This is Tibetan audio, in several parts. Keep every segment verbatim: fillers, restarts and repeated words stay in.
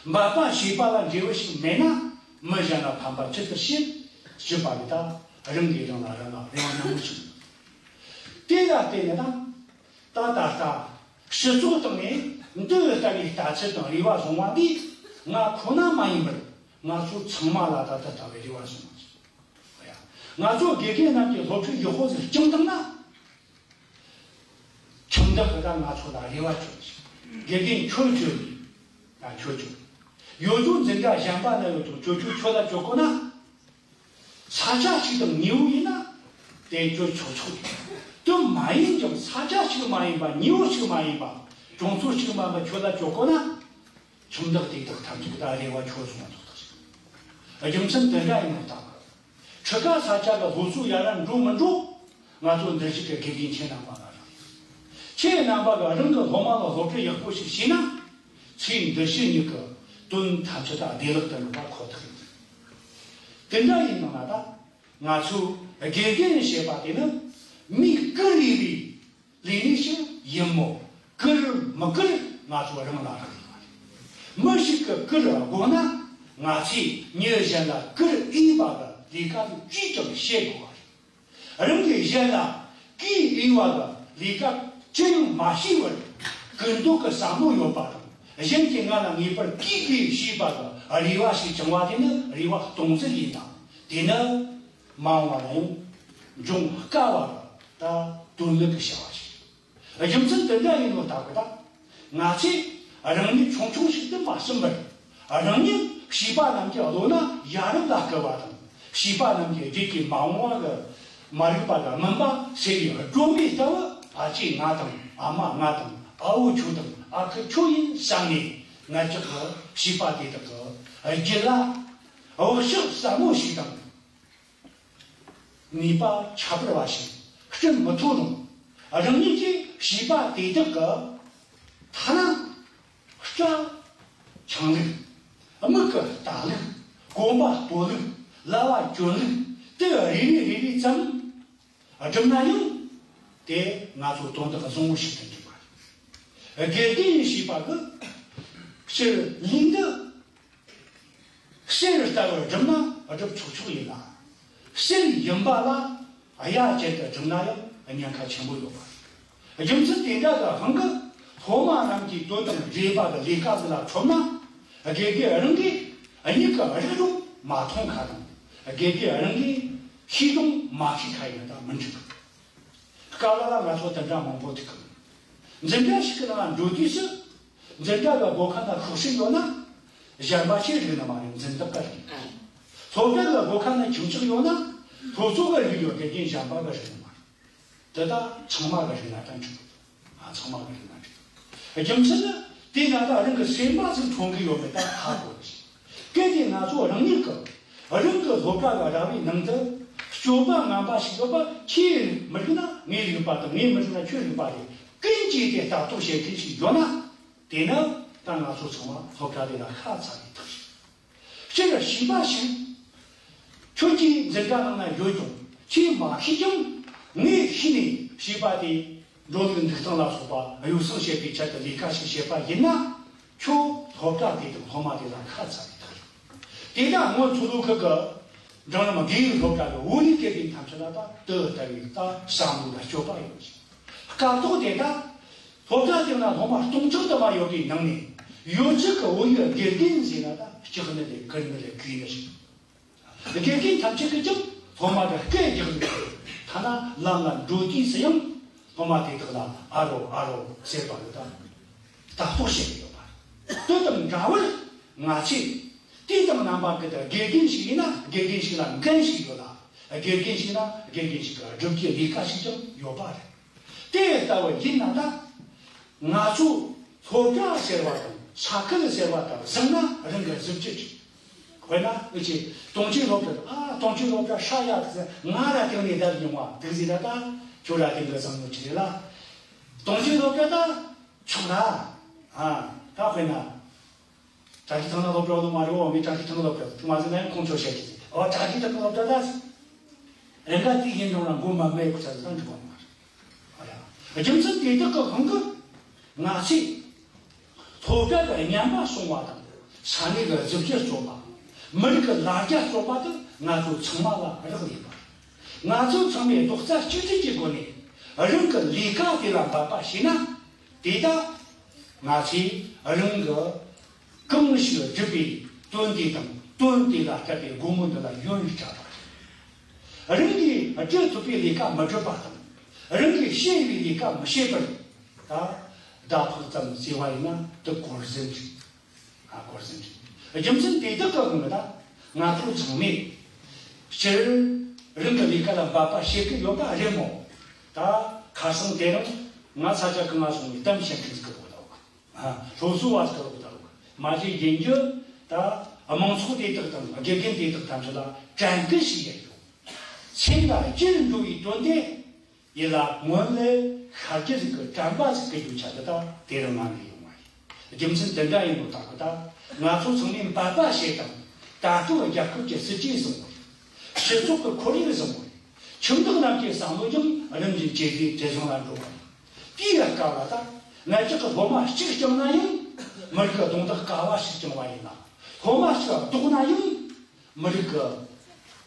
འབད་པ་བྱས་པ་ལ་འབྲས་བུ་ཞིག་མེད་ན། མི་གཞན་ལ་ཕན་པ་ཇི་ལྟར་བྱེད། ཞེས་པ་ལས་ད་རང་གིས་རང་ལ་རང་ལ་རེ་བ་ནན་མོ་ཞིག་དེ་ལ་བརྟེན་ནས་ད་ད་ད་ལྟ་སྤྱི་ཚོགས་སྟེང་ནས་འདི་ལྟ་བུའི་ལྟ་ཚུལ་དང་རེ་བ་བཟུང་བ་འདིས་ང་ཁོ་ན་མ་ཡིན་པར་ང་ཚོ་ཚང་མ་ལ་ད་ལྟ་ལྟ་བུའི་རེ་བ་བཟུང་བ་ཞིག་ང་ཚོ་དགེ་རྒན་རྣམས་ཀྱི་སློབ་ཁྲིད་ཡག་པོ་ཟིག་སྦྱངས་བཏང་ན། ཁྱིམ་བདག་གི་ད་ང་ཚོ་ལ་རེ་བ་བཅོལ་ཞིག་དགེ་རྒན་ཁྱོད་བཅོལ་ཡིན། ད་ཁྱོད་བཅོལ། ཡོད་རྒྱུ་འཛིན་གྲྭ་གཞན་པ་ན་ཡོད་དོ་ཁྱོད་ཁྱོད་ཁྱོད་ལ་བཅོལ་དགོས་ན། ས་ཆ་གཅིག་དང་ཉེ་བོ་ཡིན་ན་དེ་བཅོལ་ཆོག་ཆོག་ཡིན། དེ་མ་ཡིན་ཀྱང་ས་ཆ་གཅིག་མ་ཡིན་པ་ཉེ་བོ་གཅིག་མ་ཡིན་པ་གྲོང་ཚོ་གཅིག་མ་ཡིན་པ་ཁྱོད་ལ་བཅོལ་དགོས་ན། ཁྱིམ་བདག་དེ་དག་ཐམས་ཅད་ཀྱི་ད་རེ་བ་ཁྱོད་སོང་བ་ཐོག་ཐག་ཞིག་རྒྱུ་མཚན་དེ་འདྲ་ཡིན་ནོ་ད། ཁྲི་ཀ་ས་ཆ་གི་སློབ་གསོ་ཡར་ར་འགྲོ་མི་འགྲོ། ང་ཚོ་འདིར་བཞུགས་ཀྱི་དགེ་རྒན་ཁྱེད་རྣམ་པ་ལ་རག་ཁྱེད་རྣམ་པ་གི་རང་གི་སློབ་མ་ལ་སློབ་ཁྲིད་ཡག་པོ་ཞིག་བྱས་ན། ཚེ་འདི་ཕྱི་གཉིས་ཀྱི་དོན་ཐམས་ཅད་ད་བདེ་བླག་ཏུ་འགྲུབ་པ་ཁོ་ཐག་ཡིན། དེ་འདྲ་ཡིན་ནོ་ན་ད། ང་ཚོ་དགེ་རྒན་ཞེས་པ་དེ་ནི་མིའི་བཀུར་འོས་པའི་ལས་ནི་ཞིག་ཡིན་མོད། བཀུར་མི་བཀུར་ང་ཚོ་རང་ལ་རག་ལས་པ་རེད། མི་ཞིག་གི་བཀུར་དགོས་ན་ང་ཚོས་མྱི་གཞན་ལ་བཀུར་འོས་པ་གི་ལས་ཀ་དེ་ཅིས་ཀྱང་བྱེད་དགོས་པ་རེད། རང་གིས་གཞན་ལ་བཀུར་འོས་པ་གི་ལས་ཀ་ཅི་ཡང་མ་བྱས་པར་བཀུར་འདོད་ཀྱི་བསམ་བློ་ཡོད་པ་དང་། གཞན་གྱིས་ང་ལ་ངེས་པར་བཀུར་དགོས་ཞེས་པ་གི་རེ་བ་ཞིག་བཅང་བ་དེ་ནི་རེ་བ་སྟོང་ཟད་ཡིན་ལ། དེ་ནི་མ་འོངས་པ་ལ་ཡང་འབྱུང་དཀའ་བ་ལ་ད་དོན་མེད་ཀྱི་བྱ་བ་ཞིག་རྒྱུ་མཚན་དེ་འདྲ་ཡིན་ནོ་ལྟ་བུ་དང་། ང་ཚོས་རང་ཉིད་ཆུང་ཆུང་ཞིག་ཏུ་མ་ཟིན་པར། རང་ཉིད་བྱིས་པ་རྣམས་ཀྱི་བློ་ན་ཡ་རབས་ལ་བསྐུལ་བ་དང་། བྱིས་པ་རྣམས་ཀྱི་རིགས་ཀྱི་མ་འོངས་པ་གི་མ་རིག་པ་དང་མུན་པ་སེལ་བའི་སྒྲོན་མེ་ལྟ་བུ་ཕལ་ཆེར་ང་དང་ཨ་མ་ང་དང་ཨ་བོ་ཁྱོད་དང་ཨ་ཁུ་ཁྱོད་ཡིན་བསམ་ནས། ང་ཅག་གི་བྱིས་པ་དེ་དག་གི་རྒྱུད་ལ་བག་ཆགས་ཟབ་མོ་ཞིག་དང་། ནུས་པ་ཁྱད་པར་བ་ཞིག་སྐྲུན་མི་ཐུབ་རུང་། རང་ཉིད་ཀྱིས་བྱིས་པ་དེ་དག་གི་ཐ་ན་སྐྲ་འཆང་ལུགས། མིག་གི་ལྟ་ལུགས། གོམ་པ་སྤོ་ལུགས། ལྭ་བ་གྱོན་ལུགས་དེ་རེ་རེ་རེ་རེ་ཙམ་བསྒྲུབས་ན་ཡང་། དེ་ང་ཚོ་དོན་དག་བཟང་བོ་ཞིག་ཏུ་འགྱུར་བ་རེད། དགེ་རྒན་ཞེས་པ་གི་སྤྱིར་ལུགས་འདི། གསེར་ལྟ་བུར་བསྒྲུབས་ན་སྒྲུབ་ཆོག་ཆོག་ཡིན་ལ། གསེར་ཡིན་པ་ལ་གཡའ་བཅད་དུ་བསྒྲུབས་ན་ཡང་ཉེན་ཁ་ཆེན་པོ་ཡོད་པ་རེད། རྒྱུ་མཚན་དེ་འདྲ་གི་དབང་གིས་སློབ་མ་རྣམས་ཀྱིས་དོན་དང་འབྲེལ་བ་གི་ལས་ཀ་འདི་ལ་འཁྲོམས་ན། དགེ་རྒན་རང་གིས་མྱིག་གིས་རིག་རུང་མ་མཐོང་ཁ་དང་། དགེ་རྒན་རང་གིས་ཤེས་རུང་མ་ཤེས་ཁ་ཡིན་ན་ད་མི་འགྲིག་གི། སྐབས་ལ་ལ་ང་ཚོ་དེ་འདྲ་མང་པོ་ཐུག་གི། འཛིན་གྲྭ་ཞིག་གི་ནང་འགྲོ་དུས་སུ། འཛིན་གྲྭ་གི་སྒོ་ཁ་ན་ཤོག་སྲིབ་ཡོད་ན། གཞན་པ་ཞིག་རིག་ནི་མ་རེད། འཛིན་བདག་གི་རིག་ནི། སློབ་གྲྭ་གི་སྒོ་ཁ་ན་ཁྱིམ་ཚང་ཡོད་ན། སློབ་གཙོ་གི་རིག་ཡོད། དགེ་རྒན་གཞན་པ་གི་རིག་ནི་མ་རེད། དེ་དག་ཚང་མ་གི་རིག་ན་ད་འགྲིག་ཨ་ཚང་མ་གི་རིག་ན་འགྲིག་རྒྱུ་མཚན་ནི་དེ་ན་ད་རང་གི་སེམས་པ་ཚོ་མཐོང་གི་ཡོད་མེད་ད་ཧ་གོ་གི། གལ་ཏེ་ང་ཚོ་རང་ཉིད་ཀྱི་རང་གི་སློབ་གྲྭ་གི་ར་བའི་ནང་དུ་སྤྱོད་པ་ངན་པ་ཞིག་ཡོད་པ། ཁྱེད་མི་རིག་ན་ངས་རིག་པ་དང་། ངས་མི་རིག་ན་ཁྱོད་རིག་པ་རེད། ཀུན་གྱིས་དེ་ལྟ་རྟོག་བྱེད་མཁན་ཞིག་ཡོད་ན། དེ་ནི་ད་ང་ཚོ་ཚང་མ་སློབ་གྲྭ་དེ་ལ་ཤ་ཚ་བའི་ཐག་རེད། སྤྱིར་བྱིས་པ་ཞིག་ཁྱོད་ཀྱིས་འཛིན་གྲྭ་ནང་ན་ཡོད་ཀྱང་ཁྱེད་མ་ཤེས་ཀྱང་། ངས་ཤེས་ནས་བྱིས་པ་དེ་འགྲོ་ལུགས་འདུག་སྟངས་ལ་སོགས་པ་ཡོ་བསྲང་བྱེད་པའི་ཆེད་དུ་ལས་ཀ་ཞིག་བྱེད་པ་ཡིན་ན། ཁྱོད་སློབ་གྲྭ་དེ་དང་སློབ་མ་དེ་ལ་ཁ་ཚ་བའི་ཐག་རེད། དེ་དག་སྔོན་མཚོ་ལྷོ་ཁུལ་གྱི་འབྲིང་རིམ་དགེ་ཡོད་སློབ་གྲྭ་གི་བོད་ཡིག་དགེ་རྒན་ཐམས་ཅད་ལ་ད་དེ་ལྟ་བུའི་ད་བསམ་བློ་དང་སྤྱོད་པ་ཡོད་ཅིང་། སྐབས་ཐོག་དེ་དག་སློབ་གྲྭ་དེ་ན་སློབ་མ་སྟོང་ཕྲག་དུ་མ་ཡོད་པའི་ནང་ནས་ཡོད་ཚད་ཀྱི་བོད་ཡིག་དགེ་རྒན་ཟེར་ན་ད་ལྕགས་ནི་རེད། ཀིར་ནི་རེད། གུས་ནི་རེད། དགེ་རྒན་ཐམས་ཅད་ཀྱིས་ཀྱང་སློབ་མ་གི་སྐད་རྒྱག་ནས། ཐ་ན་ལམ་ལ་འགྲོ་དུས་སུ་ཡང་སློབ་མ་དེ་དག་ལ་ཨ་རོ་ཨ་རོ་ཟེར་བ་ཡོད་དམ། ལྟ་རྟོག་བྱེད་ཀྱི་ཡོད་པ་རེད། དེ་དང་འདྲ་བར་ང་ཚོས་དུས་དང་རྣམ་པ་ཀུན་ཏུ་དགེ་རྒན་ཞིག་ཡིན་ན་དགེ་རྒན་ཞིག་ལ་འགན་ཞིག་ཡོད་ལ། དགེ་རྒན་ཞིག་ན་དགེ་རྒན་ཞིག་གི་སྒྲུབ་ཀྱི་ལས་ཀ་ཞིག་ཀྱང་ཡོད་པ་རེད། དེ་ལྟ་བུ་ཡིན་ན་ད། ང་ཚོ་སློབ་གྲྭ་ཟེར་བ་དང་ས་ཁུལ་ཟེར་བ་དག་བཟང་ན་རང་གི་གཟི་བརྗིད་ཅིག་དཔེར་ན་འུ་ཆོས་སྟོང་ཆེན་སློབ་གྲྭ། ཨ་སྟོང་ཆེན་སློབ་གྲྭ་ཧྲ་ཡ་དེ་ང་ར་དེང་ནས་བསྡད་མྱོང་བ་དེ་ཟིག་ར་ད་ཁྱོད་ར་དེང་གི་བཟང་མོ་ཅིག་རེད་ལ། སྟོང་ཆེན་སློབ་གྲྭ་ད་ཆོག་ན། ཨ་ད་དཔེར་ན། བཀྲ་ཤིས་ཐང་ན་སློབ་གྲྭ་དུ་མ་རེད། འོ་མི་བཀྲ་ཤིས་ཐང་ན་སློབ་གྲྭ་དུ་མ་ཟིན་ན་ཡང་ཁོང་ཚོ་བཤད་ཀྱི་ཟིན། འོ་བཀྲ་ཤིས་ཐང་ན་སློབ་གྲྭ་ད་རེ་འགའ་དེ་ཡིན་རུང་ར་མགོ་མ་མེད་ཁུ་ཚ་ཟིན་ན་འགྲིག་པ་མ་རེད། ཨ་ཡ། རྒྱུ་མཚན་དེ་དག་གི་དབང་གིས་ང་ཚོས་སློབ་གྲྭ་གི་རྙིང་པ་སྲུང་བ་དང་ ས་གནས་ཀྱི་གཟི་བརྗིད་གཙོ་བོ། མི་རིགས་ཀྱི་ལ་རྒྱ་གཙོ་བོ་དེ་ང་ཚོ་ཚང་མ་ལ་རག་ལས་པ། ང་ཚོ་ཚང་མས་རྡོག་རྩ་གཅིག་སྒྲིལ་གྱི་སྒོ་ནས་རང་གི་ལས་ཀ་དེ་ལ་འབད་པ་བྱས་ན། དེ་དག་ང་ཚོས་རང་གི་གང་ཞིག་བསྒྲུབས་པའི་དོན་དེ་དང་དོན་དེ་ལ་སྤྲད་པའི་སྒོ་མོ་འདི་ལ་ཡུན་རིང་བསྐྱལ་བ་རེད། རང་གིས་སྒྲུབ་ཐུབ་པའི་ལས་ཀ་མི་སྒྲུབ་པ་དང་། རང་གིས་བྱེད་པའི་ལས་ཀ་མི་བྱེད་པར་ད་ཟླ་ཕོགས་ཙམ་བརྩི་བ་ཡིན་ན་དེ་གོ་ཟིན་རེད། ཨ་གོ་ཟིན་རེད། རྒྱུ་མཚན་དེ་དག་གི་དབང་གིས་ད་ང་ཚོ་ཚང་མས་སྤྱིར་རང་གི་ལས་ཀ་ལ་འབད་པ་བྱེད་ཀྱི་ཡོད་པ་རེད་མོད། ད་ཁ་སང་དེ་རིང་ང་ས་ཆ་གང་ང་སོང་ནས་གཏམ་བཤད་མཁན་ཟིག་གི་འོག་ལ་འོག་ཨ་སློབ་གསོ་བ་ཟིག་གི་འོག་ལ་འོག་མ་གཞི་ཡིན་རྒྱུ་ད་དམངས་ཚོགས་དེ་དག་དང་དགེ་རྒན་དེ་དག་ཐམས་ཅད་ལ་དྲན་སྐུལ་ཞིག་ཡིན་རྒྱུ། སེམས་ལ་ཅིར་འགྲོ་བའི་དོན་དེ། ཡིད་ལ་སྔོན་ལས་ཤར་རྒྱུ་ཟིག་གི་དྲན་པ་ཟིག་གི་རྒྱུ་ཆ་འདི་དག་དེ་རིང་ང་ནས་ཡོང་བ་ཡིན། རྒྱུ་མཚན་དེ་འདྲ་ཡིན་ནོ་ད་གི་ད་ང་ཚོ་ཚང་མས་འབད་པ་བྱེད་དང་། ད་ལྟ་རྒྱལ་ཁབ་ཀྱི་སྲིད་ཇུས་བཟང་བོ་རེད། སྤྱི་ཚོགས་ཀྱི་ཁོར་ཡུག་བཟང་བོ་རེད། ཁྱིམ་བདག་རྣམས་ཀྱི་བསམ་བློ་ཀྱང་རིམ་བཞིན་ཇེ་བདེ་ཇེ་བཟང་ལ་འགྲོ་བ་རེད། དེའི་སྐབས་ལ་ད་ང་ཅག་གི་སློབ་མ་གཅིག་བསྐྱངས་ན་ཡང་མི་རིགས་ཀྱི་གདོང་ཐག་དཀར་བ་ཞིག་བསྐྱངས་པ་ཡིན་ལ། སློབ་མ་གཅིག་ལྡོག་ན་ཡང་མི་རིགས་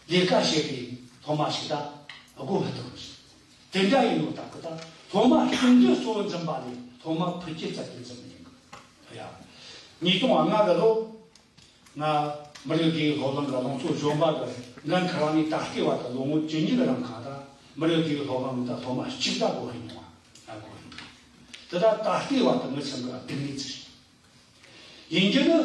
ཀྱི་ལས་ཀ་བྱེད་པའི་སློབ་མ་ཞིག་ད་སྒོ་ཕུད་ཐུབ་རེད། དེ་འདྲ་ཡིན་ནོ་ད་གི་ད་སློབ་མ་སྐྱོང་རྒྱུ་གཙོ་བོ་འཛིན་པ་ལས་སློབ་མ་ཕུད་རྒྱུ་རྩ་བརྒྱུད་འཛིན་མི་ཉན་གི། ཡ། ཉིས་སྟོང་ལྔ་གི་ལོ། ང་མི་རིགས་དགེ་སློབ་གླིང་གི་ལུང་ཚོ་གཞོན་པ་གི་འགན་ཁུར་བ་ནས་ད་ལྟའི་བར་དུ་ལོ་ངོ་བཅུ་གཉིས་གི་རིང་ཁ་ད་མི་རིགས་དགེ་སློབ་གླིང་ད་སློབ་མ་གཅིག་ད་སྒོ་ཕུད་མྱོང་བ་ང་སྒོ་ཕུད་མྱོང་། དེ་ད་ད་ལྟའི་བར་དུ་མི་ཚང་གི་སྡུག་གནས་ཅི་རེད། ཡིན་རྒྱུ་ནི་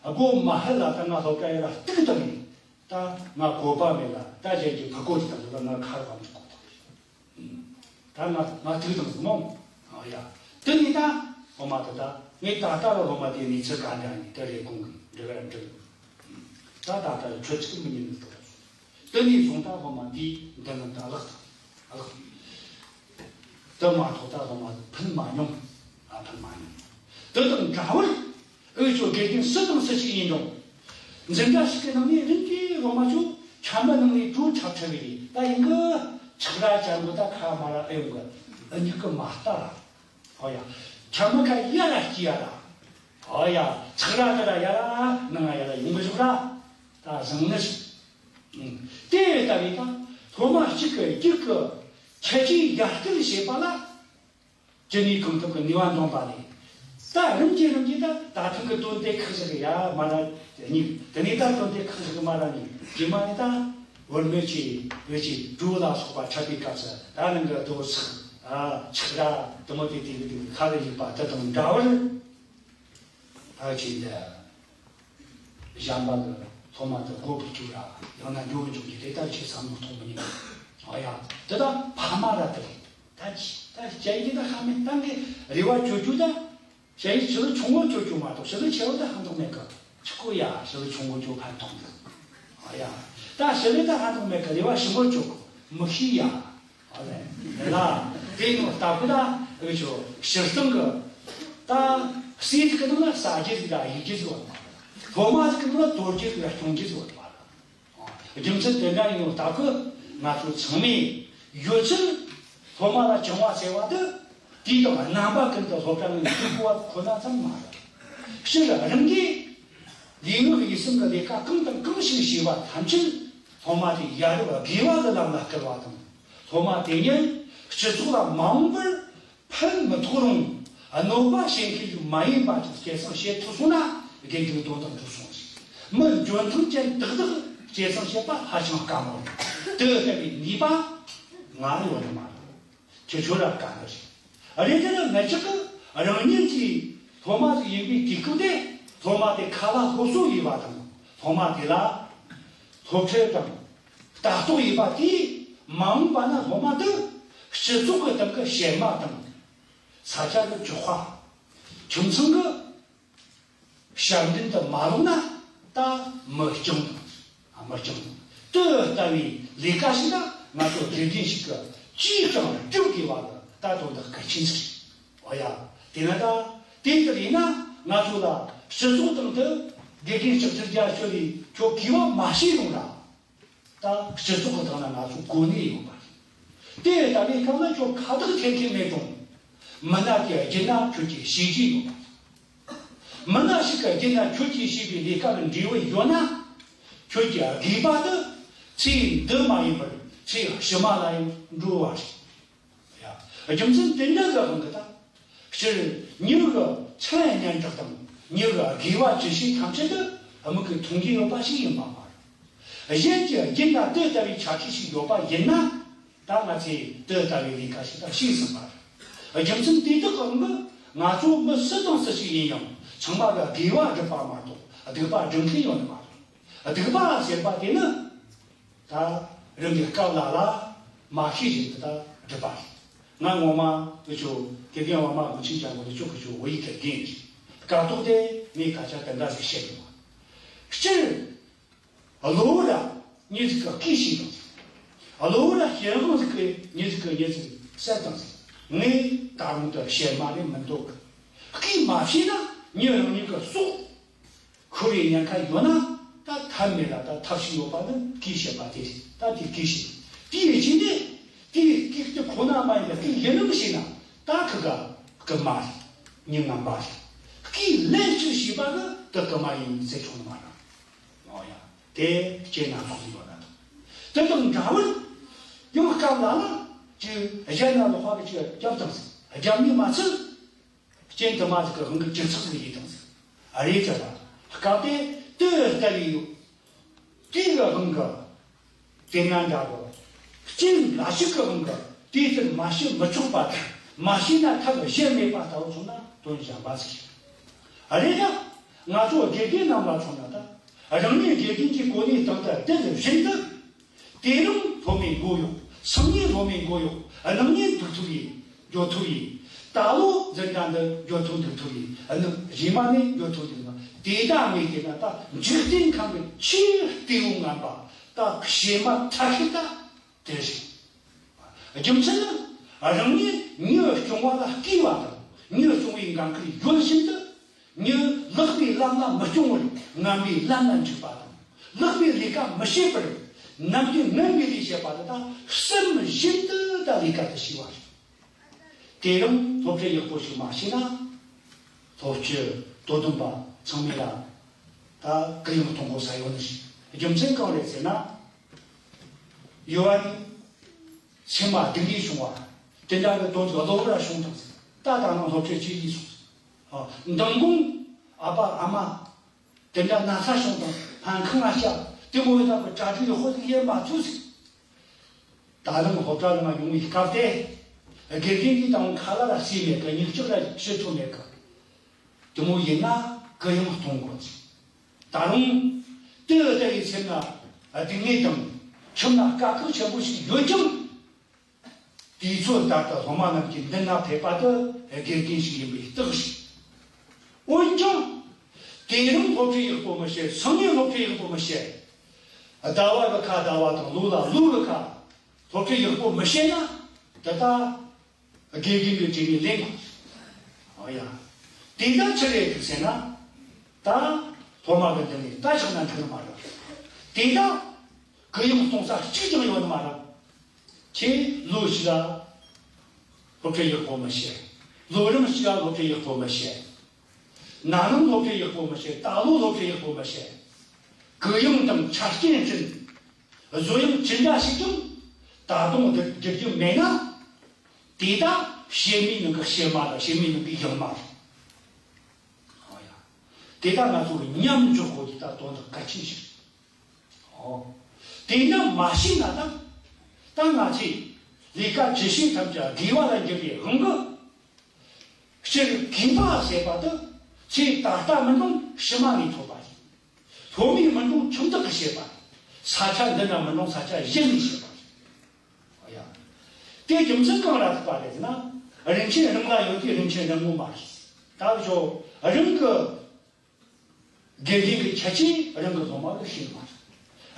སྒོ་མ་ཕུད་ལ་ད་ང་སློབ་གྲྭ་ཡར་གཏུག་བཏང་ནས། ད་ང་བཀོད་པ་མེད་ལ་ད་གཞན་གྱི་ཕུ་གོ་ཅིག་དང་འདྲ་ལ་ང་ཁ་རུ་བབ་ནས་བཀོད་ཐུབ་རེད། ད་ང་ང་ཐུག་དང་ཟིན་མོ། ཨ་ཡ། དེ་ནས་ད་སློབ་མ་དེ་ད་ངས་ད་ལྟ་རུ་སློབ་མ་དེ་གནས་ཚུལ་ག་འདྲ་ཡིན་དེ་རེ་སྐོང་གི་འདྲི་ག་འདྲི། ད་ད་ལྟ་ཆོས་ཚིག་མི་ཉན་ནི་དེ་རེད། དེ་ནས་བཟུང་ད་སློབ་མ་འདིའི་མདུན་ལམ་ད་བརླག་ཐལ། བརླག་དེ་མ་གཏོགས་ད་སློབ་མ་ཕུད་མ་མྱོང་། ཨ་ཕུད་མ་མྱོང་། དེ་དང་འདྲ་བར་འུ་ཚོ་དགེ་རྒན་སུ་དང་སུ་ཞིག་ཡིན་རུང་། འཛིན་གྲྭ་ཞིག་གི་ནང་ནས་རིམ་གྱིས་སློབ་མ་ཚོ་ཁྱམས་པ་ནང་ནས་གྲོལ་ཁྲབ་ཁྲབ་བྱས་ད་ཡིན་གི། ཆག་ར་ཅན་པོ་ད་ཁ་མ་ར་ཨེ་ཡོང་གི། ཨ་མྱི་གི་མ་ལྟ་ར། ཨོ་ཡ། ཁྱམས་པ་ཁ་ཡ་ར་སྐྱི་ཡ་ར། ཨོ་ཡ། ཆག་ར་དེ་ར་ཡ་ར་ནང་ང་ཡ་ར་ཡོང་གི་བཞག་ར། ད་བཟང་ནི་ཞིག་དེ་ལྟ་བུའི་ད་སློབ་མ་གཅིག་གི་རྒྱུད་ཀྱི་ཁྱད་ཆོས་ཡར་སྐུལ་བྱེད་པ་ལ། ཇི་ནས་གང་ཐུབ་ཀྱི་ནུས་པ་འདོན་པ་ལས། ད་རིམ་གྱིས་རིམ་གྱིས་ད་ད་ཐེངས་ཀྱི་དོན་དེ་ཁག་ཞིག་ཡ་མ་ར་གཉིས། དེ་ནས་ད་དོན་དེ་ཁག་ཞིག་མ་ར་གཉིས། རྗེས་མ་ནས་ད་བུད་མེད་ཀྱི་བུ་ཆེ་གྲོ་ལ་སོགས་པ་འཁྲབ་པའི་སྐབས་སུ་ད་རང་གི་རྡོ་སག་ཨ་ཆག་ར་དུ་མ་དེ་དེ་གི་དེ་ཁ་ལ་ཡིག་པ་དེ་དང་འདྲ་བར། ད་ཅི་འདི་གཞན་པ་གི་སློབ་མ་དེ་མགོ་བུ་བཅུག་ར་ཡང་ན་འགྱོ་འཇུག་གི་དེ་ལྟར་ཆེ་བསམ་བློ་གཏོང་མི་ཉན། ཨ་ཡ། དེ་དག་ཕ་མ་ར་དེ་རེད། ད་ཅི་ད་སྐྱེ་ཡི་ད་ཧ་མེད་ད་ངས་རེ་བ་བཅོལ་རྒྱུ་ད། སྐྱེ་ཡི་ཞི་ལུ་ཆུང་ངུ་བཅོལ་རྒྱུ་མ་གཏོགས་ཞི་ལུ་ཆེ་བོ་ད་ཧ་འདུག་མེད་གི། ཆི་ཀོ་ཡ་ཞི་ལུ་ཆུང་ངུ་བཅོལ་ཕན་ཐོགས་འདུག་ཨ་ཡ། ད་ཞི་ལུ་ད་ཧ་འདུག་མེད་གི་རེ་བ་ཞི་མོ་བཅོལ་གི་མི་ཤེས་ཡ། ཨ་ལས། ལ། དེ་ནི་ལྟ་བུ་ད་འུ་ཆོ་སྤྱིར་བཏང་གི་ད་སྲིད་གི་ནང་ལ་ཟ་རྒྱུ་ཟིག་ར་ཡིག་རྒྱུ་ཟིག་བ། སློབ་མ་ཟིག་གི་ནང་ལ་དོར་རྒྱུ་ཟིག་ར་སྐྱོང་རྒྱུ་ཟིག་བ། རྒྱུ་མཚན་དེ་འདྲ་ཡིན་ནོ་ལྟ་བུ་ང་ཚོ་ཚང་མས་ཡོད་ཚད་སློབ་མ་ལ་སྦྱང་བ་ཟེར་བ་དེ་དེ་དང་རྣམ་པ་ཀུན་ཏུ་སློབ་གྲྭ་ནང་འཇུག་དགོས་པ་ཁོ་ན་ཙམ་མ་རེད། སྤྱིར་རང་གིས་ལུས་ངག་ཡིད་གསུམ་གྱི་ལས་ཀ་གང་དང་གང་ཞིག་བྱས་པ་ཐམས་ཅད་སློབ་མ་དེ་ཡ་རབས་དགེ་བ་གི་ལམ་ལ་བསྐུལ་བ་དང་། སློབ་མ་དེ་ཉིད་སྤྱི་ཚོགས་ལ་མ་འོངས་པར་ཕན་མི་ཐོགས་རུང་གནོད་པ་བྱེད་མཁན་ཞིག་མ་ཡིན་པ་ཅིག་སྐྱེད་སྲིང་བྱེད་ཐུབ་སོང་ན་དགེ་རྒན་དོན་དག་འགྲུབ་སོང་ཞིག་མི་འཇོན་ཐང་ཅན་དག་དག་སྐྱེད་སྲིང་བྱེད་པ་ཧ་ཅང་དཀའ་མོ་རེད། དེ་ལྟ་བུའི་ནུས་པ་ང་ལ་ཡོད་ནི་མ་རེད། ཁྱེད་ཚོ་ལ་དཀའ་ནི་རེད། རེད་དེ་ནི་ང་ཅག་གི་རང་ཉིད་ཀྱི་སློབ་མ་ཞིག་ཡིན་པའི་དུས་སྐབས་དེ་སློབ་མ་དེ་ཁ་ལ་སློབ་གསོ་ཡིན་པ་དང་སློབ་མ་དེ་ལ་སློབ་ཁྲིད་དང་ལྟ་རྟོག་ཡིན་པ་དེས་མ་འོངས་པ་ན་སློབ་མ་དེ་སྤྱི་ཚོགས་ཀྱི་སྟེང་གི་གཤེད་མ་དང་ས་ཆ་གི་གྲགས་པ། ཁྱིམ་ཚང་གི་ཞབས་འདྲེན་དུ་མ་ལོག་ན་ད་མི་སྐྱོང་དང་མི་སྐྱོང་དང་དེ་ལྟ་བུའི་ལས་ཀ་ཞིག་ལ་ང་ཚོ་དགེ་རྒན་ཞིག་གིས་ཅིས་ཀྱང་སྒྲུབ་དགོས་པ་ལ་ད་དོན་དག་གལ་ཆེན་ཞིག་རེད། འོ་ཡ། དེ་ན་ད་དེ་ལྟར་ཡིན་ན་ང་ཚོ་ལ་སྤྱི་ཚོགས་སྟེང་དུ་དགེ་རྒན་ལྕགས་ཐར་རྒྱ་ཤོད་ལས་ཁྱོད་གུས་པ་མ་བྱས་རུང་ར། ད་སྤྱི་ཚོགས་ཀྱི་ཐོག་ན་ང་ཚོ་གོ་གནས་ཡོད་པ་རེད། དེ་ལྟ་བུའི་སྐབས་ན་ཁྱོད་ཁ་བཏགས་འཐེན་མཁན་མེད་རུང་། མི་སྣ་དེ་བརྒྱུད་ན་ཁྱོད་ཀྱི་བྱས་རྗེས་ཡོད་པ་རེད། མི་སྣ་ཞིག་གི་རྒྱུད་ན་ཁྱོད་ཀྱིས་བྱས་པའི་ལས་ཀ་གི་འབྲས་བུ་ཡོད་ན། ཁྱོད་ཀྱི་དགོས་པ་དེ་ཚེ་འདི་མ་ཡིན་པར་ཚེ་ཕྱི་མ་ལ་ཡང་འགྲོ་བ་རེད། ཡ། རྒྱུ་མཚན་དེ་འདྲ་གི་དབང་གིས་ད། སྤྱིར་མྱི་གི་མཚན་སྙན་གྲགས་དང་མྱི་གི་དགོས་པ་ཇི་བྱེད་ཐམས་ཅད་དེ་མིག་གིས་མཐོང་གི་ཡོད་པ་ཞིག་ཡིན་པ་མ་རེད། གཞན་གྱི་རྒྱུད་ན་དེ་ལྟ་བུའི་ཆ་ཤས་ཤིག་ཡོད་པ་ཡིན་ན། ད་ང་ཚོས་དེ་ལྟ་བུའི་ལས་ཀ་ཞིག་ད་བྱས་ཟིན་པ་རེད། རྒྱུ་མཚན་དེ་དག་གི་དབང་གིས་ང་ཚོ་མི་སུ་དང་སུ་ཞིག་ཡིན་ཡང་ཚང་མ་གི་དགོས་པ་སྒྲུབ་པ་མ་གཏོགས་སྡིག་པ་སྒྲུབ་མཁན་ཡོད་ནི་མ་རེད། སྡིག་པ་ཟེར་བ་དེ་ནི། ད་རང་གི་སྐབས་ལ་ལ་མ་ཤེས་བཞིན་དུ་ད་སྒྲུབ་པ་རེད། ང་ངོ་མ་འུ་ཆོ་དགེ་རྒན་བ་མ་དགོན་ཆེན་སྐྱབས་མགོན་ལགས་མཆོག་གི་ཆོ་བོད་ཡིག་གི་རྒན་རེད། སྐབས་ཐོག་དེ་ངས་སྐད་ཆ་དེ་འདྲ་ཟིག་བཤད་ཡོང་བ། སྤྱིར་གློ་བུར་ར་མྱི་ཟིག་གིས་སྐད་བྱས་དང་ཟིག་གློ་བུར་ར་ཞེན་དབང་ཟིག་གིས་མྱི་ཟིག་གིས་མྱི་ཟིག་བསད་དང་ཟིག་ངས་ད་རུང་དུ་བཤད་མ་ནས་མི་འདུག་སྐད་མ་བྱས་ན་མྱི་རང་ཉིད་ཀྱི་སྲོག་ཁུར་བའི་ཉེན་ཁ་ཡོད་ན། ད་ཐབས་མེད་ལ་ད་ཐབས་ཤིག་ཡོད་པ་ནི་སྐད་བཤད་པ་དེ་རེད། ད་དེ་སྐད་བཤད། དེའི་རྗེས་ནས་དེའི་སྐད་དེ་ཁོ་ན་མ་ཡིན་པའི་སྐད་ཡིན་ནམ་ཞེ་ན། ད་ཁི་ག་རྐུན་མ་རེད། མྱི་ངན་པ་རེད། སྐད་ལན་གཅིག་བཤད་པ་གི་དེ་རྐུན་མ་ཡིན་ཟེར་ཆོག་ནི་མ་རེད། ཨོ་ཡ། དེ་སྐྱེས་ན་སོགས་ཡོད་ན་དང་། དེ་དང་འདྲ་བར་ཡང་སྐབས་ལ་ལ་ཅིག་གཞན་ན་ལོག་པ་གི་ཅིག་རྒྱབ་དང་ཟེར། རྒྱབ་ནི་མ་ཚད། རྐྱེན་དུ་མ་ཟིག་གི་དབང་གིས་ཅི་ཚིག་ཟིག་ཡིན་དང་ཟིག་ཨ་རེ་ཅག་ལ་སྐབས་དེ་དུ་ལྟ་བའི་ཡོད། དེ་གི་དབང་གིས་དེ་ན་འདྲ་གི་རྐྱེན་འགའ་ཞིག་གི་དབང་གིས་དེ་ལྟར་མ་བྱེད་མི་ཆོག་པ་དང་མ་བྱས་ན་ཐབས་གཞན་མེད་པ་ལྟ་བུ་མཚོན་ན་དོན་གཞན་པ་ཟིག་ཨ་རེ་ད་ང་ཚོ་དགེ་རྒན་རྣམས་ལ་མཚོན་ན་ད་རང་ཉིད་དགེ་རྒན་གྱི་གོ་གནས་སྟེང་དུ་བསྡད་བཞིན་དུ། དེ་རིང་སློབ་མའི་མགོ་གཡོག་སང་ཉིན་སློབ་མའི་མགོ་གཡོག་གནངས་ཉིན་འདུག་ཐུབ་ཡིན། འགྱོ་ཐུབ་ཡིན། ད་ལོ་འཛིན་གྲྭ་འདི་འགྱོ་ཐུབ་འདུག་ཐུབ་ཡིན། གནངས་རྗེས་མ་ནས་འགྱོ་ཐུབ་འདུག་ན། དེ་ད་ངས་བལྟས་ན་ད་འཇིག་རྟེན་ཁམས་ཀྱི་ཆེས་ལྟེ་བོ་ངན་པ་ད་བྱེ་མ་ཐབས་ཤེས་ད་དེ་རེད། རྒྱུ་མཚན་ནི་རང་ཉིད་མྱི་སྐྱོང་བ་ལ་བརྩོན་པ་དང་མྱི་སྐྱོང་བའི་འགན་ཁུར་ཡོད་བཞིན་དུ། མྱི་ལེགས་པའི་ལམ་ལ་མི་སྐྱོང་བར་ངན་པའི་ལམ་ལ་འཇུག་པ་དང་། ལེགས་པའི་ལས་ཀ་མི་བྱེད་པར་ནམ་རྒྱུན་ངན་པའི་ལས་བྱེད་པ་དེ་དག་སེམས་བཞིན་དུ་ད་ལས་ཀ་དེ་བྱས་པ་རེད། དེ་རིང་སློབ་ཁྲིད་ཡག་པོ་ཞིག་མ་བྱས་ན། སློབ་སྤྱི་དོ་དམ་པ་ཚང་མས་ལ་ད་གུ་ཡངས་གཏོང་དགོས་ས་ཡོད་ནི་ཞིག་རྒྱུ་མཚན་གང་རེད་ཟེར་ན། ཡོད་པ་ནི། སེམས་མ་སྡུག་ནས་བྱུང་བ། དེ་འདྲ་གི་དོན་དུ་གློ་བུར་བྱུང་དང་ཟེར། ད་ད་ནང་སློབ་ཁྲིད་ཅིག་ཡིན་སོང་། མདང་དགོང་ཨ་ཕ་ཨ་མ། དེ་འདྲ་ན་ཚ་བྱུང་དང་སྨན་ཁང་ང་བཅར། དེ་མོ་ཡིན་ན་གི་གྲ་སྒྲིག་ཡག་པོ་ཟིག་ཡེད་མ་ཐུབ་ཟིག་ད་ལམ་སློབ་གྲྭ་ལ་མ་ཡོང་བའི་སྐབས་དེ། དགེ་རྒན་གྱིས་དང་ཁ་ལག་ལ་ཟས་མེད་གི། མྱིག་ལྕིབས་ལ་བྱེད་ཐུབ་མེད་གི། དེ་མོ་ཡིན་ན་གུ་ཡངས་གཏོང་དགོས་ཟིག་ད་རུང་དེ་ལྟ་བུའི་སེམས་ན་སྡུག་བསྔལ་དང་ཁྱིམ་ན་དཀའ་ཁག་ཆེན་པོ་ཞིག་ཡོད་ཀྱང་། དུས་ཚོད་ལྟར་དུ་སློབ་མ་རྣམས་ཀྱི་མདུན་ན་ཕེབས་པ་དེ་དགེ་རྒན་ཞིག་ཡིན་པའི་རྟགས་ཤིག་འོན་ཀྱང་། དེ་རིང་སློབ་ཁྲིད་ཡག་པོ་མི་བྱེད། སང་ཉིན་སློབ་ཁྲིད་ཡག་པོ་མི་བྱེད། ཟླ་བ་གི་ཁ་ཟླ་བ་དང་ལོ་ལ་ལོ་གི་ཁ་སློབ་ཁྲིད་ཡག་པོ་མི་བྱེད་ན། དེ་ལྟ། དགེ་རྒན་གྱི་དྲིན་ལན་ལེན་དགོས། ཨོ་ཡ། དེ་ལྟར་ཆི་རེད་འདུག་ཟེར་ན། ད་སློབ་མ་གི་མདུན་ནས་ལྟ་བཞག་ན་འགྲིག་ནི་མ་རེད། དེ་ལྟར་གུ་ཡངས་གཏོང་ས་གཅིག་ཀྱང་ཡོད་ནི་མ་རེད། ཁྱེད་ལོ་གཅིག་ལ་སློབ་ཁྲིད་ཡག་པོ་མི་བྱེད། ལོ་རིམ་གཅིག་ལ་སློབ་ཁྲིད་ཡག་པོ་མི་བྱེད། ན་ནིང་སློབ་ཁྲིད་ཡག་པོ་མི་བྱེད། ད་ལོ་སློབ་ཁྲིད་ཡག་པོ་མི་བྱེད། གུ་ཡངས་དང་ཆ་རྐྱེན་བསྐྲུན། བཟོ་ཡང་ཅི་འདྲ་ཞིག་ཀྱང་ད་དུང་བསྒྲུབ་རྒྱུ་མེད་ན། དེ་དག་བྱེ་མའི་ནང་གི་བྱེ་མ་དང་བྱེ་མའི་ནང་གི་ཡང་མ་རེད། ཨོ་ཡ། དེ་དག་ང་ཚོ་གི་མཉམ་འཇོག་དགོས་ཀྱི་ད་དོན་དག་གལ་ཆེན་ཞིག་ཨོ། དེ་མཉམ་མ་བྱས་ན་ད། ད་ང་ཚོས་ལས་ཀ་ཇི་བྱེད་ཐམས་ཅད་དགེ་བ་ལ་འགྱུར་བའི་དབང་གིས། སྤྱིར་དགེ་བ་ཟེར་བ་དེ་ཚེ་ད་ལྟ་མིན་རུང་ཕྱི་མ་ནས་ཐོབ་པ་ཡིན། སློབ་མའི་མི་འགྲོ་ཁྱིམ་བདག་གི་བྱེད་པ། ས་ཆ་འདི་ན་མི་འགྲོ་ས་ཆ་གཞན་ནས་བྱེད་པ་རེད། ཨ་ཡ། དེ་རྒྱུ་མཚན་གང་ལ་ཐུག་པ་རེད་ཟེར་ན། རིན་ཆེན་རང་ལ་ཡོད་དེ་རིན་ཆེན་རང་ངོ་མ་རེད། ད་བཞོ་རང་གི་དགེ་རྒན་གྱི་ཁྱད་ཆོས་རང་གི་སློབ་མ་ལ་ཤེས་མ་རེད།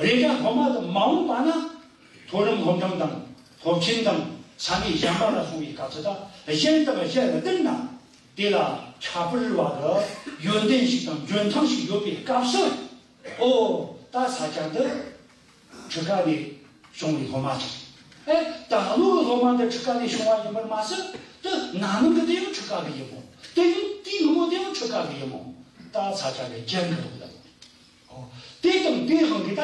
རེ་འགའ་སློབ་མ་དེ་མ་འོངས་པ་ན་མཐོ་རིམ་སློབ་འབྲིང་དང་སློབ་ཆེན་དང་ས་གནས་གཞན་པ་ལ་སོང་བའི་སྐབས་སུ་ད་གཞན་དང་གཞན་ལ་བསྟུན་ན། དེ་ལ་ཁྱད་པར་བ་གི་ཡོན་ཏན་ཞིག་དང་འཇོན་ཐང་ཞིག་ཡོད་པའི་སྐབས་སུ། ཨོ། ད་ས་ཆ་འདི་ཁྲི་ཀ་ནས་བྱུང་བའི་སློབ་མ་ཅིག་ཨེ། ད་ལོ་གི་སློབ་མ་འདི་ཁྲི་ཀ་ནས་བྱུང་བ་ཡིན་པར་མ་ཟད། དེ་ན་ནིང་གི་དེ་ཡང་ཁྲི་ཀ་གི་ཡིན་མོ། དེ་ཡང་དེའི་ནུབ་མོ་དེ་ཡང་ཁྲི་ཀ་གི་ཡིན་མོ། ད་ས་ཆ་གི་རྒྱན་གི་ལོག་ལ། ཨོ། དེ་དང་དེའི་དབང་གིས་ད་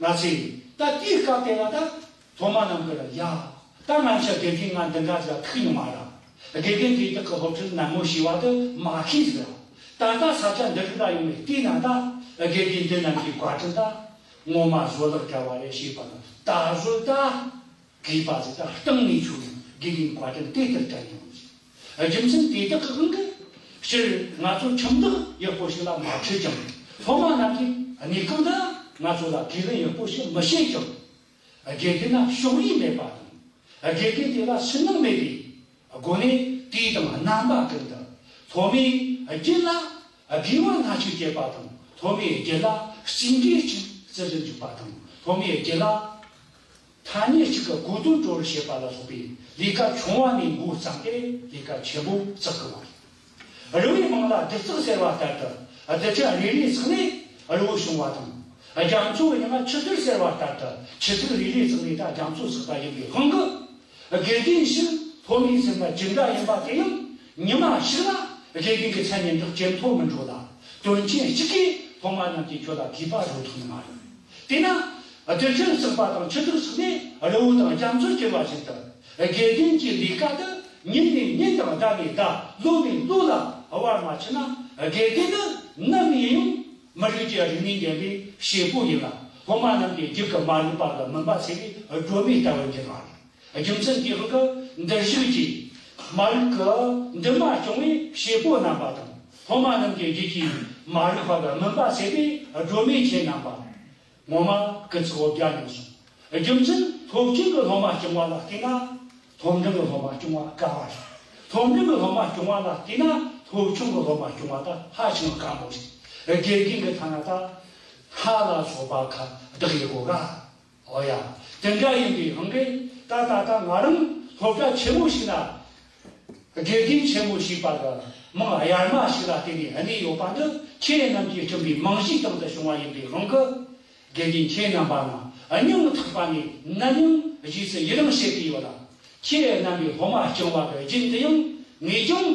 ང་ཚོས་ད་དེའི་སྐབས་དེ་ལ་ད་སློབ་མ་རྣམས་ཀྱི་ལ་ཡ། ད་ང་ཚོ་དགེ་རྒན་ང་འདི་འདྲ་ཟིག་ལ་ཐུག་མྱོང་མ་ར། དགེ་རྒན་དེ་དག་གི་སློབ་ཁྲིད་ནན་མོ་བྱས་པ་དེ་མ་ཤེས་ཟིག་ལ། ད་ལྟ་ས་ཆ་འདི་རིགས་ལ་ཡོང་ནས་བལྟས་ན་ད་དགེ་རྒན་འདི་རྣམས་ཀྱི་བཀའ་དྲིན་ད་ངོ་མ་བཟོད་གླགས་བྲལ་བ་རེད་ཞེས་པ་ལ་ད་གཟོད་ད། དགོས་པ་ཟིག་ད་གཏིང་ནས་ཆོད་ནས་དགེ་རྒན་བཀའ་དྲིན་དེ་ལྟར་དྲན་ཡོང་ཟིག་རྒྱུ་མཚན་དེ་དག་གི་དབང་གིས་སྤྱིར་ང་ཚོ་ཁྱིམ་བདག་ཡག་པོ་ཞིག་ལ་མ་ཁྲིད་ཀྱང་། སློབ་མ་རྣམས་ཀྱིས་གནས་སྐབས་འདི་ང་ཚོ་ལ་དགེ་ལན་ཡག་པོ་ཞིག་མི་བྱེད་ཀྱང་། དགེ་རྒན་ལ་ཕྱོགས་རིས་མེད་པ་དང་། དགེ་རྒན་དེ་ལ་སུན་སྣང་མེད་པའི་སྒོ་ནས་དུས་དང་རྣམ་པ་ཀུན་ཏུ་སློབ་མའི་རྒྱུད་ལ་དགེ་བ་སྣ་གཅིག་སྐྱེད་པ་དང་། སློབ་མའི་རྒྱུད་ལ་བརྩོན་འགྲུས་ཅིག་བརྩི་རུ་འཇུག་པ་དང་། སློབ་མའི་རྒྱུད་ལ་ཐ་སྙད་གཅིག་གི་གོ་དོན་སྤྲོ་བར་བྱེད་པ་ལ་སོགས་པའི་ལས་ཀ་ཆུང་བ་ནས་འགོ་བརྩམས་ཏེ་ལས་ཀ་ཆེན་པོ་བསགས་དགོས་པ་རེད། རི་བོའི་རྨང་ལ་རྡུལ་བརྩེགས་ཟེར་བ་ལྟར་དུ། རྡུལ་ཕྲན་རེ་རེ་བརྩེགས་ནས་རི་བོ་བྱུང་བ་དང་། རྒྱ་མཚོ་གི་མྱིང་ང་ཆུ་རྡུལ་ཟེར་བ་ལྟར་དུ་ཆུ་ཚིགས་རེ་རེ་བརྩེགས་ནས་ད་རྒྱ་མཚོ་བསགས་པ་ཡིན་པའི་དབང་གིས། དགེ་རྒན་ཞིག་སློབ་མའི་སེམས་ལ་ཇི་འདྲ་ཡིན་པ་དེ་ཡང་ཉི་མ་ཞིག་ལ་དགེ་རྒན་གྱི་མཚན་སྙན་གྲགས་ཇེ་མཐོར་མི་འགྲོ་ལ། དོན་ཆེན་གཅིག་གིས་སློབ་མ་རྣམས་ཀྱི་ཁྱོད་ལ་དགོས་པ་བཟོ་ཐུབ་ནི་མ་རེད། དེས་ན་རྡུལ་ཕྲན་བརྩེགས་པ་དང་ཆུ་རྡུལ་བརྩེགས་ནས་རི་བོ་དང་རྒྱ་མཚོ་སྐྱེ་བ་བཞིན་དུ། དགེ་རྒན་གྱི་ལས་ཀ་དེ་ཉིན་ནས་ཉིན་དང་ཟླ་ནས་ཟླ། ལོ་ནས་ལོ་ལ་བར་མ་ཆད་ན། དགེ་རྒན་ནི་ནམ་ཡིན་ཡང་མི་རིགས་ཀྱི་རིག་གནས་འདྲེན་པའི་བྱེད་པོ་ཡིན་ལ། སློབ་མ་རྣམས་ཀྱི་རྒྱུད་ཀྱི་མ་རིག་པ་ལ་མུན་པ་སེལ་བའི་སྒྲོན་མེ་ལྟ་བུར་འགྱུར་བ་རེད། རྒྱུ་མཚན་དེའི་དབང་གིས་འདིར་བཞུགས་ཀྱི་མ་རིག་གི་འདུན་མ་སྐྱོང་བའི་བྱེད་པོ་རྣམ་པ་དང་། སློབ་མ་རྣམས་ཀྱི་རྒྱུད་ཀྱི་མ་རིག་པ་ལ་མུན་པ་སེལ་བའི་སྒྲོན་མེ་ཁྱེད་རྣམ་པ། ངོ་མ་སྐུ་ཚེ་འོ་བརྒྱལ་མྱོང་སོང་། རྒྱུ་མཚན་སློབ་ཆེན་གྱི་སློབ་མ་སྐྱོང་བ་ལ་བལྟས་ན་སློབ་འབྲིང་གི་སློབ་མ་སྐྱོང་བ་དཀའ་བ་རེད། སློབ་འབྲིང་གི་སློབ་མ་སྐྱོང་བ་ལ་བལྟས་ན་སློབ་ཆུང་གི་སློབ་མ་སྐྱོང་བ་ད་ཧ་ཅང་དཀའ་མོ་རེད། དགེ་རྒན་གྱི་ཐ་ན་ད་སྣ་ལ་སོགས་པ་ཁ་བདག་ཡེ་གོ་ག་ཨོ་ཡ། དེ་འདྲ་ཡིན་པའི་དབང་གིས་ད་ད་ལྟ་ང་རང་སློབ་གྲྭ་ཆེན་མོ་ཞིག་ན་དགེ་རྒན་ཆེན་མོ་ཞེས་པ་གི་མིང་གཡར་མ་ཞིག་ལ་བརྟེན་ནས་གནས་ཡོད་པ་འདི་ཁྱེད་རྣམས་ཀྱིས་བསྐྲུན་པའི་རྨང་གཞིའི་སྟེང་དུ་བྱུང་བ་ཡིན་པའི་དབང་གིས། དགེ་རྒན་ཁྱེད་རྣམ་པ་ནི་སྙིང་ཐག་པ་ནས་ནམ་ཡང་རྗེས་སུ་ཡི་རང་བྱེད་ཀྱི་ཡོད་ལ། ཁྱེད་རྣམ་པའི་སློབ་མ་སྐྱོང་བ་གི་རྒྱུན་དུ་ཡང་ངེས་ཀྱང་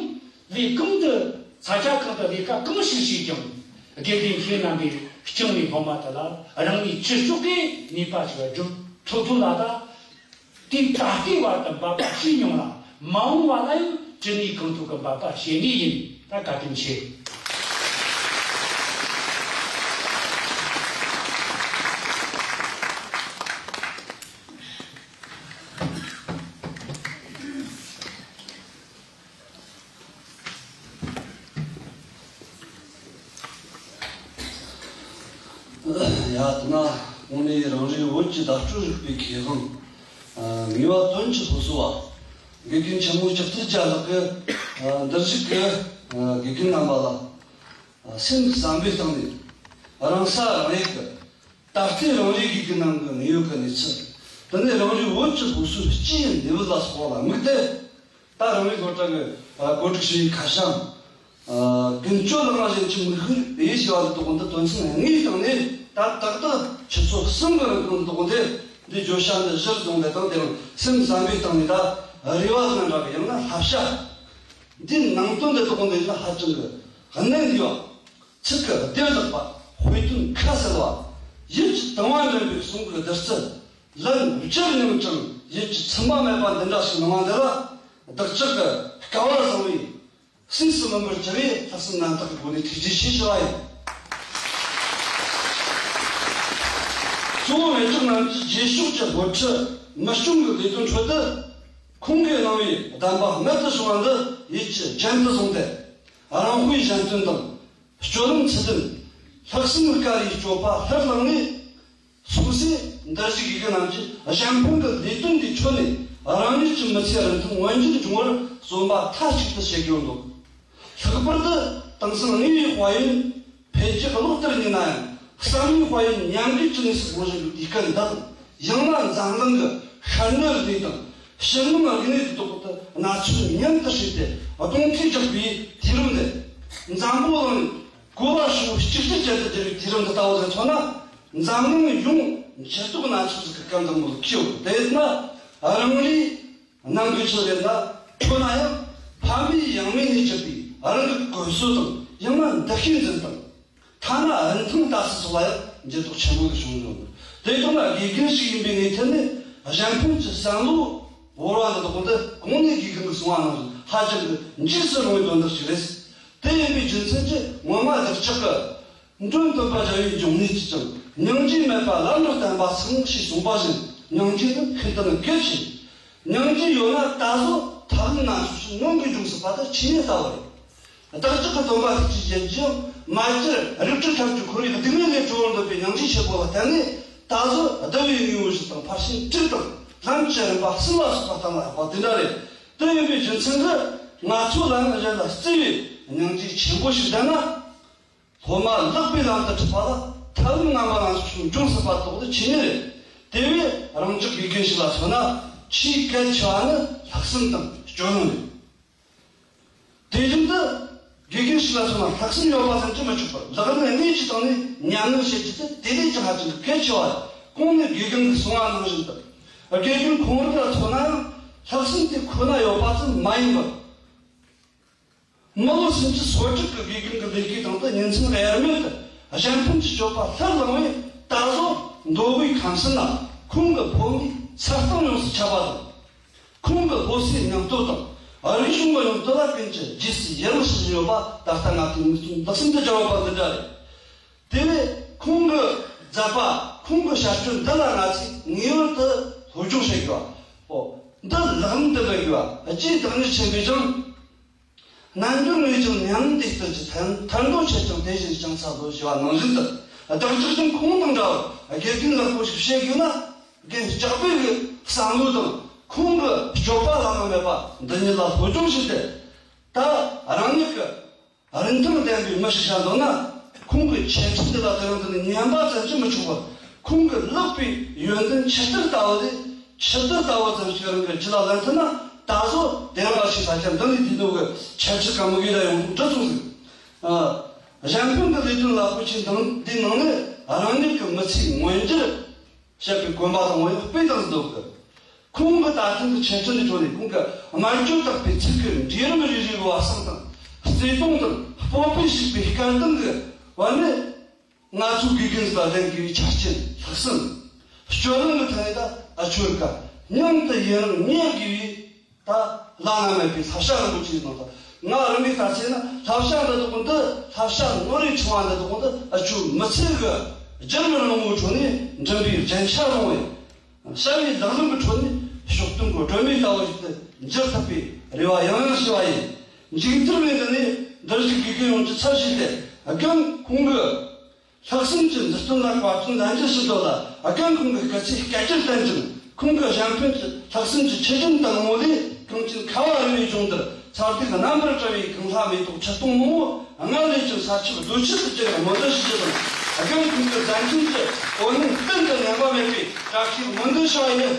ལས་གང་དུ་ས་ཆ་གང་དུ་ལས་ཀ་གང་ཞིག་བྱས་ཀྱང་། དགེ་རྒན་ཁྱེད་རྣམ་པས་སྐྱོང་བའི་སློབ་མ་དེ་ལ་རང་ཉིད་ཅི་ལྕོགས་ཀྱི་ནུས་པ་ཞིག་བསྒྲུབ་ཐུབ་ཐུབ་ལ། ད་དེའི་ད་ལྟའི་བར་དུ་འབད་པ་བྱས་མྱོང་ལ། མ་འོངས་པ་ལ་ཡང་ཇི་ནུས་གང་ཐུབ་ཀྱི་འབད་པ་བྱེད་ངེས་ཡིན། ད་བཀའ་དྲིན་ཆེ། ཡ། དེ་ན་དངོས་གནས་རང་རེའི་བོད་ཀྱི་བརྡ་སྤྲོད་རིག་པའི་ཁེ་དབང་། ངེས་པ་དོན་གྱི་སློབ་གསོ་བ། དགེ་རྒན་ཆེན་མོ་ལྕགས་ཐར་རྒྱལ་ལགས་ཀྱིས་འདིར་བཞུགས་ཀྱི་དགེ་རྒན་རྣམ་པ་ལ་སེམས་བསམ་པའི་སྟེང་ནས་རང་ས་རང་ཡུལ་གྱི་ད་ལྟའི་རང་རེའི་དགེ་རྒན་རྣམས་ཀྱི་དངོས་ཡོད་ཀྱི་གནས་ཚུལ། དེ་ནས་རང་རེའི་བོད་ཀྱི་སློབ་གསོའི་སྤྱིའི་གནས་བབ་ལ་སོགས་པ་ལ་དམིགས་ཏེ། ད་རང་རེའི་སློབ་གྲྭ་གི་བཀོད་སྒྲིག་བྱས་པའི་ཁ་བྱང་། ཀུན་སྤྱོད་ལ་ང་གཞན་གྱི་མིག་དཔེར་དབྱེ་ཞེས་པ་འདི་དག་འདི་དོན་ཚན་ལྔའི་སྟེང་ནས་ད་ཏག་ཏག་ཆུ་ཚོད་གསུམ་གྱི་རིང་དུ་འདི་དག་འདི་འདི་བརྗོད་བྱ་འདི་གཞིར་བཟུང་སྟེ་དང་། དེ་རིང་སེམས་བསམ་པའི་སྟེང་ནས་ད་རེ་བ་ཟིན་འདྲ་གི་ཡང་ན་བསླབ་བྱ་འདིའི་ནང་དོན་འདི་དག་འདི་ཡིན་ན་ཧ་ཅང་གི་གནད་འདུས་པ། ཚིག་གི་བདེ་བརླག་པ། དཔེ་དོན་ཁ་གསལ་བ། ཡིད་ཀྱི་དང་བ་འདྲེན་པའི་གསུང་གི་བདུད་རྩི། ལན་བརྒྱར་མྱངས་ཀྱང་ཡིད་ཀྱི་ཚིམ་པ་མེད་པ་འདི་འདྲ་ཞིག་གནང་བ་འདི་ལ། བདག་ཅག་གི་སྐལ་བ་བཟང་བའི་སྲིད་སུ་མི་འབོར་གྱུར་བའི་ལྷག་བསམ་རྣམ་དག་གི་སྒོ་ནས་ཐུགས་རྗེ་ཆེ་ཞུ་བ་ཡིན། གཙོ་བོ་མེ་ཏོག་རྣམས་ཀྱི་རྗེས་ཕྱོགས་ཀྱི་དབུ་ཁྲིད་མི་སྐྱོང་གི་ལས་དོན་ཁྲོད་དུ། ཁོང་གིས་གནང་བའི་གདམས་པ་རྨད་དུ་བྱུང་བ་འདི་ཡིད་ཀྱི་རྒྱན་དུ་བཟུང་སྟེ། རང་དཔེ་གཞན་སྟོན་དང་། སྤྱོད་ལམ་ཚུལ་ལྡན། ལྷག་བསམ་དཀའ་བའི་སྤྱོད་པ་ལྷུར་བླངས་ནས། སོ་སོས་འདིར་བཞུགས་ཡི་གེ་རྣམས་ཀྱིས་གཞན་ཕན་གྱི་ལས་དོན་འདིའི་ཁྲོད་ནས་རང་ཉིད་ཀྱི་མི་ཚེའི་རིན་ཐང་མངོན་འགྱུར་འབྱུང་བར་བརྩོན་པ་མཐའ་གཅིག་ཏུ་བྱེད་དགོས་འདུག། ལྷག་པར་དུ་དེང་སང་དངོས་ཡོད་དཔལ་ཡོན་འཕེལ་རྒྱས་གློག་ལྟར་ཉིན་ན་ཡང་བསམ་ཡས་དཔལ་ཡོན་ཉམས་རྒུད་ཀྱི་གནས་སུ་ལྷུང་བཞིན་པའི་དུས་སྐབས་འདིར། ཡང་ན་འཛམ་གླིང་གི་ཤར་ནུབ་གནས་དང་ཕྱི་ནང་གནས་དེ་དག་ཏུ་གནས་ཚུལ་མཉམ་དུ་བསྲེས་ཏེ་གདོང་ཐུག་རྒྱག་པའི་དུས་རིམ་འདི། འཛམ་བུ་གླིང་ནས་གོ་བ་ཧྲིལ་བོ་གཅིག་གྱུར་ཅན་དུ་བསྒྱུར་བའི་དུས་རིམ་འདི་ལྟ་བུ་ལ་མཚོན་ན། འཛམ་གླིང་ཡོངས་འགྱུར་ལྡོག་སྣ་ཚོགས་ཤིག་གི་སྐབས་འདིར་མོ་ལ་འཁེལ་ཡོད། དེས་ན་རང་རེའི་ནང་གི་ཆོས་རེད་ན་ཁྱོད་ན་ཡང་ཕ་མེས་ཡང་མེས་ནས་གྱུར་པའི་རང་གི་གོམས་སྲོལ་དང་ ཡང་ན་འདུ་ཤེས་འཛིན་སྟངས། ཐ་ན་རིན་ཐང་ལྟ་ཚུལ་སོགས་ལ་ཡང་འགྱུར་ལྡོག་ཆེན་པོ་ཞིག་བྱུང་ཡོད། དེ་དག་ལ་དགེ་རྒན་ཞིག་ཡིན་པའི་ངོས་ཐད་ནས་གཞན་ཕན་གྱི་བསམ་བློ་བོར་བ་འདི་དག་འདི་གོང་ནས་དགེ་རྒན་གྱིས་གསུངས་པ་ནང་བཞིན་ཧ་ཅང་གི་འཇིགས་སུ་རུང་བའི་དོན་དག་ཅིག་རེད། དེ་ཡིན་པའི་རྒྱུ་མཚན་གྱིས་ངོ་མ་བདག་ཅག་གི་མགྲོན་སྟོན་པ་རྒྱལ་བའི་འབྱུང་གནས་ཀྱིས་ཀྱང་སྙིང་རྗེ་མེད་པ་ལམ་རུ་བསྟན་པ་ཚང་ཞེས་གསུངས་པ་བཞིན་སྙིང་རྗེ་ནི་ཤིན་ཏུ་ནས་གལ་ཆེ། སྙིང་རྗེ་ཡོད་ན་ད་གཟོད་ཐབས་ལམ་སྣ་ཚོགས་ཤིག་མངོན་དུ་འབྱུང་སྲིད་པ་དེ་ཆོས་ཉིད་ལྟ་བུ་རེད། བདག་ཅག་གི་སྟོན་པ་ཐུགས་རྗེ་ཅན་གྱིས་ཡང་མ་གྱུར་རིགས་དྲུག་ཐམས་ཅད་འཁོར་བའི་སྡུག་བསྔལ་ལས་གྲོལ་བར་འདོད་པའི་སྙིང་རྗེ་ཆེན་པོ་ལ་བརྟེན་ནས་ད་གཟོད་བསྡུ་བའི་དངོས་པོ་བཞི་དང་ཕར་ཕྱིན་དྲུག་དང་ལམ་གྱི་རིམ་པ་གསུམ་ལ་སོགས་པ་གཏན་ལ་དབབ་པ་དེ་འདྲ་རེད། དེ་ཡིན་པའི་རྒྱུ་མཚན་གྱིས་ང་ཚོ་ལ་ནི་གཞན་ལ་བརྩེ་བའི་སྙིང་རྗེ་ཆེན་པོ་ཞིག་ལྡན་ན། སློབ་མ་ལེགས་པའི་ལམ་དུ་ཁྲིད་པ་ལ་ཐབས་ལམ་ངན་པ་ལ་སོགས་འབྱུང་སྲིད་པ་རྟོགས་དེ་ཆོས་ཉིད་རེད། དེ་བས་རང་ཅག་དགེ་རྒན་ཞིག་ལ་མཚོན་ན་ཆེས་གལ་ཆེ་བ་ནི་ལྷག་བསམ་དང་སྤྱོད་ལམ་རེད། དེ་བཞིན་དུ་དགེ་རྒན་ཞིག་ལ་མཚོན་ན་ལྷག་བསམ་ཡོད་པ་ཙམ་གྱིས་མི་ཆོག་པར་ལག་ལེན་དངོས་ཀྱི་སྟེང་ནས་ཉམས་ལེན་བྱེད་རྒྱུ་དེ་དེ་ལས་ཀྱང་ཧ་ཅང་གལ་ཆེ་བ་རེད། གོང་ནས་དགེ་རྒན་གྱིས་གསུངས་པ་ནང་བཞིན་དུ་དགེ་རྒན་ཁོང་རང་ལ་མཚོན་ན་ཡང་ལྷག་བསམ་དེ་ཁོ་ན་ཡོད་པ་ཙམ་མ་ཡིན་པར། མི་ལོ་སུམ་ཅུ་སོ་དྲུག་གི་དགེ་རྒན་གྱི་ལས་ཀའི་སྟེང་དུ་ཉིན་མཚན་དབྱེར་མེད་དུ་གཞན་ཕན་གྱི་སྤྱོད་པ་ལྷུར་བླངས་པས་ད་གཟོད་མདོ་དབུས་ཁམས་གསུམ་ན་ཁོང་གི་ཕོ་མོའི་མཚར་སྟོང་ཡོངས་སུ་ཁྱབ་པ་དང་། ཁོང་གི་སློབ་གསོའི་སྙིང་སྟོབས་དང་རིག་གཞུང་གི་སྙིང་སྟོབས་ལ་ཀུན་གྱིས་རྗེས་སུ་ཡི་རངས་བྱེད་བཞིན་ཡོད་པ་ད་ལྟ་ང་ཚོས་ངེས་འཛིན་ལྷག་བསམ་དུ་སྦྱར་བ་པ་འདི་འདྲ་རེད། དེ་བས་ཁོང་གི་མཛད་པ་ཁོང་གི་བྱ་སྤྱོད་འདི་ལ་ང་ཚོས་ངེས་པར་དུ་སློབ་སྦྱོང་བྱེད་དགོས་པ། འོ། འདི་ལག་ལེན་དུ་འབད་དགོས་པ་རྗེ་བདག་ཉིད་ཆེན་པོས་ཀྱང་། རྣལ་འབྱོར་ངེས་ཀྱང་ཉམས་འདི་ལྟར་གྱི་ཐར་འདོད་ཆེ་ཀྱང་དེ་བཞིན་ཅང་ཚ་ལོ་ཞེས་པ་ནང་བཞིན་དུ་བདག་ཅག་ཀྱང་ཁོང་དང་འདྲ་བར་དགེ་རྒན་ལེགས་པོ་ཞིག་བྱེད་དགོས་ན་རྒན་སྐྱག་པའི་གི་བསམ་བློ་དང་ཁོང་གི་སྤྱོད་པ་བླ་ན་མེད་པ་འདི་ཉིད་ལ་སློབ་སྦྱོང་བྱས་ཏེ། ད་རང་ཉིད་ཀྱི་རིན་ཐང་ལྡན་པའི་མི་ཞིག་བྱ་འདོད་ན། ཁོང་གི་འཆད་ཁྲིད་འདི་ལ་དེ་རིང་འདི་ནས་ཉན་པ་ཙམ་གྱིས་མི་ཆོག་པར། ཁོང་གི་ལེགས་པའི་ཡོན་ཏན་ཆུ་གཏེར་ལྟ་བུ་དེ་ཆུ་གཏེར་ལྟ་བུ་ཙམ་ཞིག་རང་གི་རྒྱུད་ལ་ལེན་ཐུབ་ན། ད་གཟོད་དེ་རིང་ང་ཞིག་ས་ཆ་འདི་ནས་དུས་ཐོག་གི་འཆད་ཁྲིད་ཀ་མུ་གེ་ལ་ཡོང་འགྲོ་སོང་ཟིག་ཨ། གཞན་ཕན་གྱི་ལས་དོན་རླབས་པོ་ཆེ་འདི་འདི་ནང་ནས་རང་ཉིད་ཀྱི་མི་ཚེའི་མངོན་འགྱུར་བཤད་པའི་གོམ་པ་དང་འོ་ཡང་དཔེ་དང་འདོད་གི། ཁོང་གི་ད་ཐེངས་ཀྱི་ཆེད་ཁྲིད་འདི་ཁྲོད་ནས་ཁོང་གི་སྨྲ་བརྗོད་དག་པའི་ཚིག་གི་འབྲས་རིམ་རེ་རེ་བ་གསང་དང་བརྩེ་དུང་དང་སྤོབས་པས་ཕྱུག་པའི་སྐལ་ལྡན་གྱི་བར་ནས་ང་ཚོའི་དགེ་རྒན་ལ་ལྡན་དགོས་པའི་ཆ་རྐྱེན་ལྷག་བསམ། སྤྱོད་ལམ་གྱི་ཐད་ནས་ད་ཨ་ཆོས་ཀ་སྙིང་དུ་ཡི་རང་ཉན་དགོས་པའི་ད་བླ་ན་མེད་པའི་བསླབ་བྱ་རིན་པོ་ཆེའི་ནང་དུ་ང་རང་གིས་ད་ཚེ་ན་བསླབ་བྱ་འདི་དག་འདི་བསླབ་བྱ་ངོ་རེ་ཆུང་བ་འདི་དག་འདི་ཨ་ཆོས་མི་ཚེ་གི་རྒྱུན་རིང་མོའི་ཁྲོད་ནས་འགྲིམ་པའི་རྒྱན་ཆ་རུང་བས། བྱ་བའི་ལག་ལེན་གྱི་ཁྲོད་ནས་ཕྱོགས་སྟོན་གྱི་སྒྲོན་མེ་ལྟ་བུ་ཞིག་ཏུ་འགྱུར་ཐུབ་པའི་རེ་བ་ཡང་ཡང་ཞུ་བ་ཡིན། མཇུག་མཐར་ངས་འདི་ནས་འདིར་བཞུགས་དགེ་རྒན་ཡོངས་ཀྱི་ཚབ་ཞུས་ཏེ་རྒན་ཁོང་གི་ལྷག་བསམ་གྱི་མཛུབ་སྟོན་ལ་བཀའ་དྲིན་ལན་བརྒྱར་ཞུ་འདོད་ལ། རྒན་ཁོང་གི་སྐུ་ཚེ་བསྐལ་བརྒྱར་བརྟན་ཅིང་ཁོང་གི་གཞན་ཕན་གྱི་ལྷག་བསམ་གྱི་ཆུ་རྒྱུན་དྭངས་མོ་ལས་གངས་ཅན་ཁ་བ་རི་བའི་ལྗོངས་འདིར་མཚར་སྡུག་རྣམ་པར་བཀྲ་བའི་གངས་ལྷ་མེ་ཏོག་ཆུ་སྟོང་མང་པོ་སྔར་ལས་ཀྱང་ས་ཁྱབ་རྡོ་ཁྱབ་ཏུ་གྱུར་བར་སྨོན་འདུན་ཞུ་རྒྱུ་དང་། རྒན་ཁོང་གི་མཛད་འཕྲིན་གྱི་འོད་སྣང་གཏན་དུ་ཉམས་པ་མེད་པའི་བཀྲ་ཤིས་སྨོན་འདུན་ཞུ་བ་ཡིན།